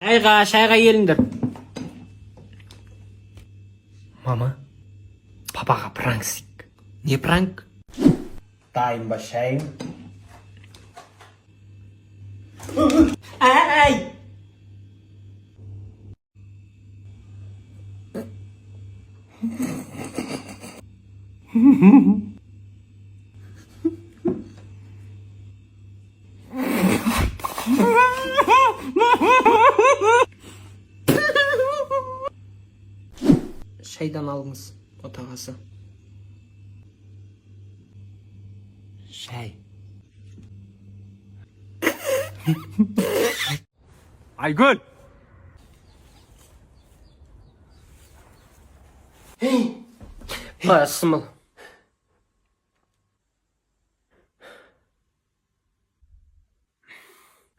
Шайға, шайға келіңдер. Мама, папаға пранк істейік. Не пранк? Дайын ба шайың? Әй! Шайдан алыңыз, отағасы. Шай. Айгүл! Басымыл.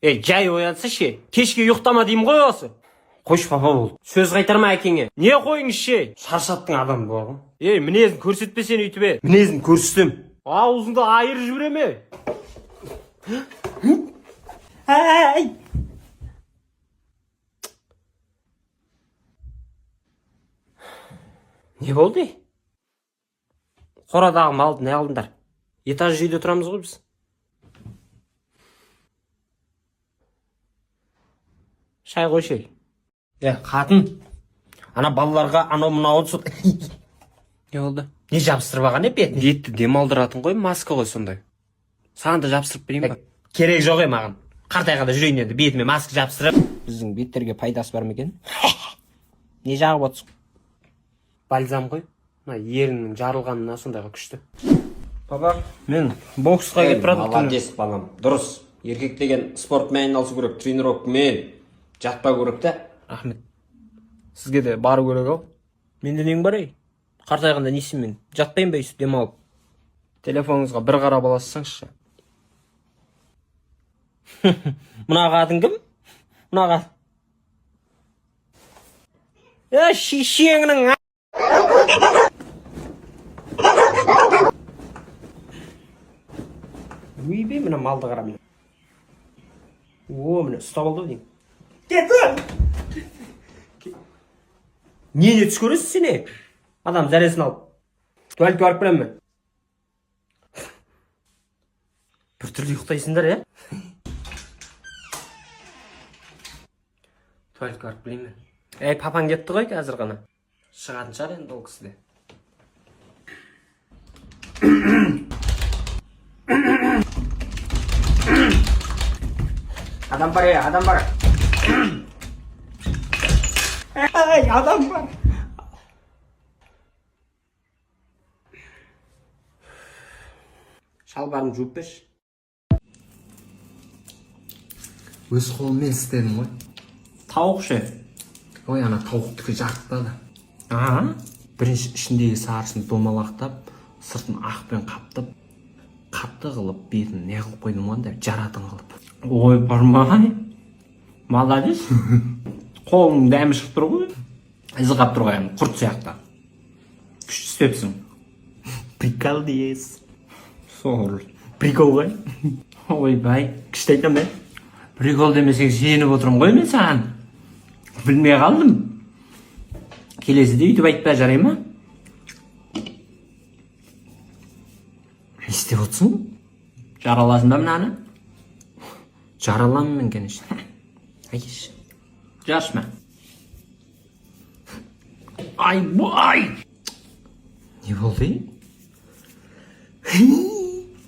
Ей, жай оянса ше. Кешке ұйықтама деймін ғой осы. Қойшы, папа, болды. Сөз қайтарма әкеңе. Не қойыңыз ше? Шаршаттың адам бар ғой. Ей, мінезін көрсетпе сен өйтіп. Е. Мінезін көрсетем. Аузыңды айырып жібереме. Әй! Не болды? Қорадағы малды не алдыңдар? Этаж үйде тұрамыз ғой біз. Шай қойшы. Ей. Е, қатын. Ана балаларға анау мынауын со. Не болды? Не жабыстырып алған е бетіне? Бетті демалдыратын ғой, маска ғой сондай. Саған да жабыстырып берейін ба? Керек жоқ е маған. Қартайғанда жүрейін енді бетіме маска жабыстырып. Біздің беттерге пайдасы бар ма екен? Не жағып отырсың? Бальзам ғой. Мына еріннің жарылғанына сондайға күшті. Папа, мен боксқа кетіп бара жатырмын. Молодец, балам, дұрыс. Еркек деген спортмен айналысу керек, тренировкамен жатпау керек та. Рахмет. Сізге де бару керек ау. Менде нең бар ей? Қартайғанда не істеймін мен? Жатпаймын ба өйстіп демалып? Телефоныңызға бір қарап аласыңызшы. Мына қатын кім? Мына қатын. Е, шешеңнің. Ойбай, мына малды қара міне. О, міне ұстап алды ау деймін. Нені түс көресің сен, е? Адам зәресін алып. Туалетке барып келемін мен. Біртүрлі ұйықтайсыңдар, е? Туалетке барып келейін мен. Ей, папаң кетті ғой қазір ғана. Шығатын шығар енді ол кісі де. Адам бар, е, адам бар. Ей, адам бар. Шалбарымды жуып берші. Өз қолыммен істедім ғой. Тауық ше. Ой, ана тауықтікі жарытпады. А? Бірінші ішіндегі сарысын домалақтап, сыртын ақпен қаптап, қатты қылып бетін не қылып қойдым ғой андай жаратын қылып. Ой, бармай. Молодец. Қолыңның дәмі шығып тұр ғой. Ізі қалып тұр ғой, яғни, құрт сияқты. Күшті істепсің. Приколдес. Сол. Прикол ғой. Ойбай, күшті айтамын, е. Прикол демесең сеніп отырмын ғой мен саған. Білмей қалдым. Келесіде өйтіп айтпа, жарай ма? Не істеп отырсың? Жараласың ба мынаны? Жараламын мен, конечно. Әкеші. Жарышма. Айбай! Не болды?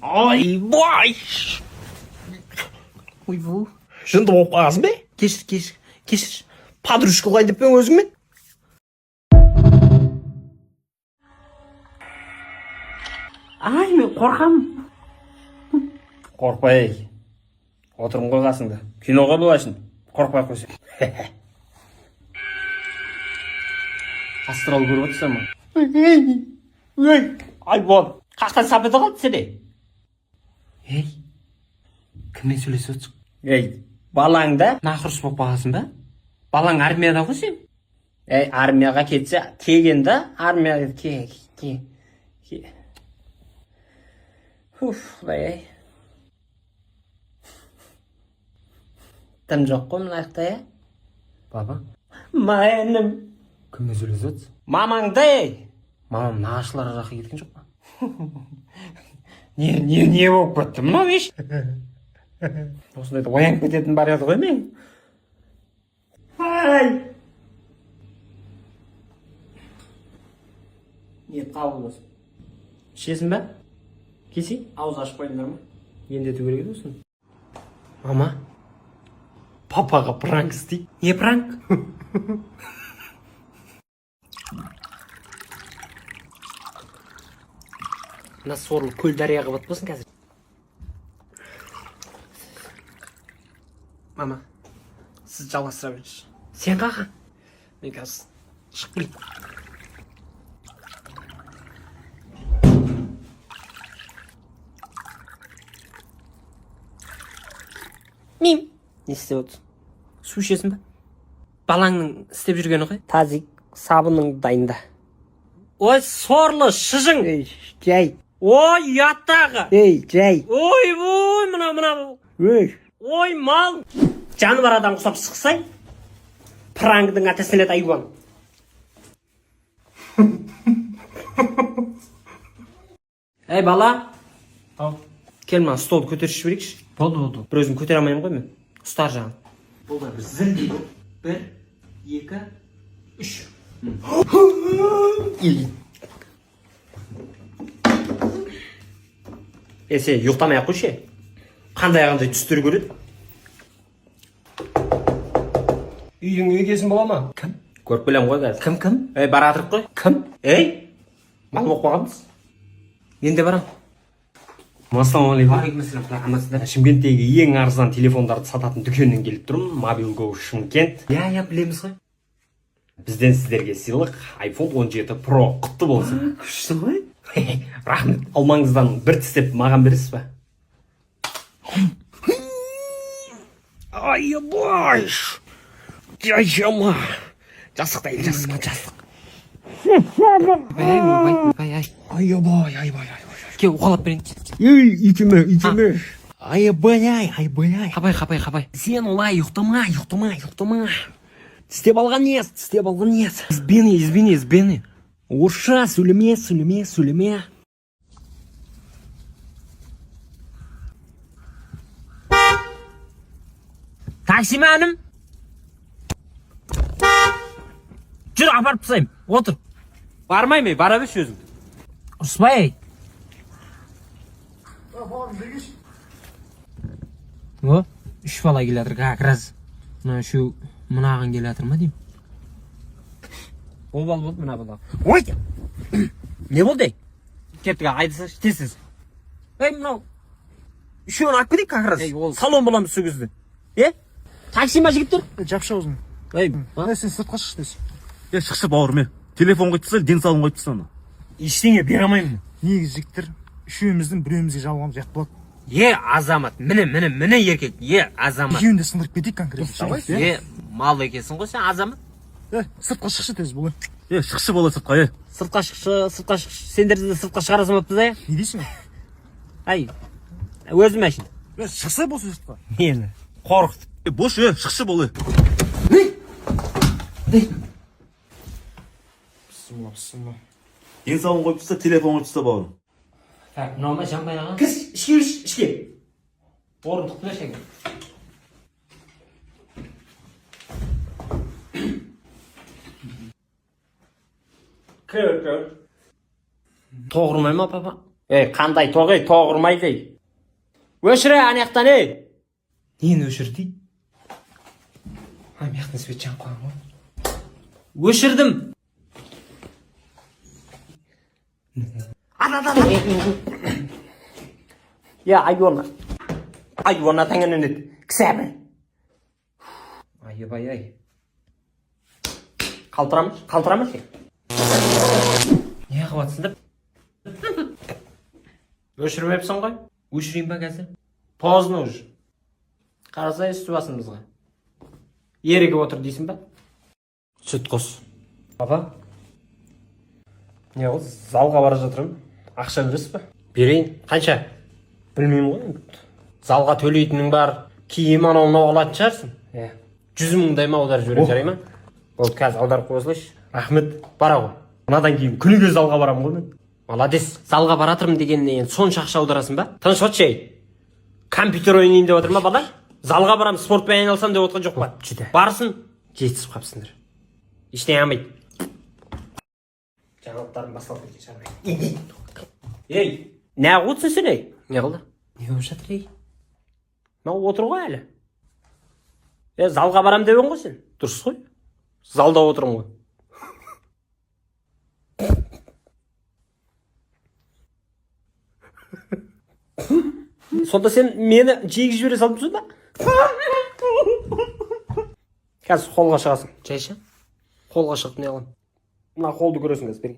Айбай! Ойбу. Жынды болып қалғансың бе? Кешір, кешір, кешір. Подружка қылайын деп пе едің өзіңмен? Ай, мен қорқамын. Қорықпа, ей. Отырмын ғой қасыңда. Киноға боласың. Қорықпай ақ қойсаң. Астрал көріп отырсың ба? Ей, ай, бол. Қақтан сап ете қалды сені. Ей, кіммен сөйлесіп отырсың? Ей, балаң да. Нақұрыс болып қалғансың ба? Балаң армияда ғой сен. Ей, армияға кетсе, келген да, армияға ке, ке, ке. Уф, құдай ай. Дым жоқ қой мына жақта, иә? Папа, Ма, інім. Кіммен сөйлесіп жатсың? Мамаңды, ей. Мамам нағашылар жаққа кеткен жоқ па? Не болып кетті мынау? Еш, осындайда оянып кететін бар еді ғой мен. Ай, ниет қабыл болсын. Ішесің ба? Келсей, ауыз ашып қойдыңдар ма? Емдету керек еді осыны. Мама, папаға пранк істейік. Не пранк? Мына сорлы көл дарияға батпасын қазір. Мама, сіз жалғастыра беріңізші. Сен қаға. Мен қазір шығып келейін. Мим. Не істеп отырсың? Су ішесің ба? Балаңның істеп жүргені ғой. Тазик, сабының дайында. Ой, сорлы шыжың. Ей, жай. Ой, ұяттағы. Ей, жай. Ой, ой, мына мына. Ей. Ой, мал. Жаны бар адам құсап шықсай. Пранктың атасына айуан. Ей, бала. Ау. Кел, мына столды көтеріп жіберейікші. Болды, болды. Бір өзім көтере алмаймын ғой мен. Ұстар жағын. Бұл да бір зіл дейді. Бір, екі, үш. Е, сен ұйықтамай ақ қойшы. Қандай қандай түстер көреді? Үйдің егесін бола ма? Кім? Көріп келемін ғой қазір. Кім, кім? Ей, бара жатырық қой. Кім? Ей, мал болып қалғанбыз. Мен де барамын. Ассалаумағалейкум. Уағалейкумассалам, амансыздар? Шымкенттегі ең арзан телефондарды сататын дүкеннен келіп тұрмын, Мобил Го Шымкент. Иә, білеміз ғой. Бізден сіздерге сыйлық: iPhone 17 Pro. Құтты болсын. Күшті ғой. Рахмет. Алмаңыздан бір тістеп маған бересіз ба? Айбай, жайжама, жастықтай, жастық, жастық. Ай, ай, ай. Айбай, айбай, айбай. Кел, уқалап берейін. Ей, итіме, итіме. Айбай, айбай. Қабай, қабай, қабай. Сен олай ұйықтама, ұйықтама, ұйықтама. Тістеп алған ес, тістеп алған ес. Извини, извини, извини. Орысша сөйлеме, сөйлеме, сөйлеме. Такси ма, інім? Жүр, апарып тастаймын, отыр. Бармаймын, ей, бара берші өзің. Ұрыспай, ей. О, үш бала келе жатыр как раз. Мына үшеу мынаған келе жатыр ма деймін. Обал болды мына бала. Ой, не болды, ей? Кеттік, айдасайшы тез, тез. Ей, мынау үшеуін алып кетейік как раз. Ей, ол- Салон боламыз сол кезде. Е, такси ма, жігіттер? Жапшы аузын. Ей, Е, сен сыртқа шықшы дес. Е, шықшы, бауырым, е. Телефон қойып таста, денсаулығын қойып таста ана. Ештеңе бере алмаймын. Негізі, жігіттер, үшеуміздің біреуімізге жабылғанымыз ұят болады. Е, азамат, міне, міне, міне еркек, е, азамат. Екеуін де сындырып кетейік конкретно. Е, мал екенсің ғой сен, азамат. Е, сыртқа шықшы тез, бұл. Е, шықшы, бала, сыртқа, е. Сыртқа шықшы, сыртқа шықшы. Сендерді де сыртқа шығара салмаппыз, е? Не дейсің? Ай, өзім әшейін. Е, шықса болсын сыртқа. Мені қорқытып. Е, бош, е, шықшы, бала. Бісміллә, бісміллә. Денсаулығын қойып таста, телефон қойып таста, бауырым. Так, мынау ма, Жанбай аға? Кірші, ішке кірші, ішке. Орындықты берші, әке. Кір, кір. Тоқ ұрмай ма, папа? Ей, қандай тоқ, ей, тоқ ұрмайды, ей. Өшіре ана жақтан, ей. Нені өшір дейді? А, мына жақтан свет жанып қалған ғой. Өшірдім. Я, айуана. Айуана таңын еді. Кісәбі. Айбай, ай. Қалтырамыз, қалтырамыз. Не қылып жатсың деп? Өшірмепсің ғой. Өшірейін ба қазір? Поздно уже. Қарасай үсті басымызға. Ерігіп отыр дейсің ба? Сүт қос. Папа. Не ол, залға бара жатырмын. Ақша бересіз ба? Берейін. Қанша? Білмеймін ғой. Залға төлейтінің бар. Киім, анау мынау алатын шығарсың. Иә. 100 мыңдай ма, аударып жіберемін, жарай ма? Болды, қазір аударып қоя салайыншы. Рахмет. Бара ғой. Мынадан кейін күніге залға барамын ғой мен. Молодец. Залға баратырмын дегеннен енді сонша ақша аударасың ба? Тыныш отыршы, ей. Компьютер ойнайын деп отыр ма бала? Залға барамын, спортпен айналысамын деп отқан жоқ па? Жүдә. Барсын. Жетісіп қалыпсыңдар. Ештеңе алмайды. Жаңалықтарым басталып кеткен шығар. Ей, неғып отырсың сен, ей? Не қылды? Не болып жатыр, ей? Мынау отыр ғой әлі. Е, залға барам деп едің ғой сен. Дұрыс қой. Залда отырмын ғой. Сонда сен мені жегізіп жібере салдың сонда? Қазір холға шығасың. Жайша. Холға шығып не қыламын? Мына холды көресің қазір. Бері.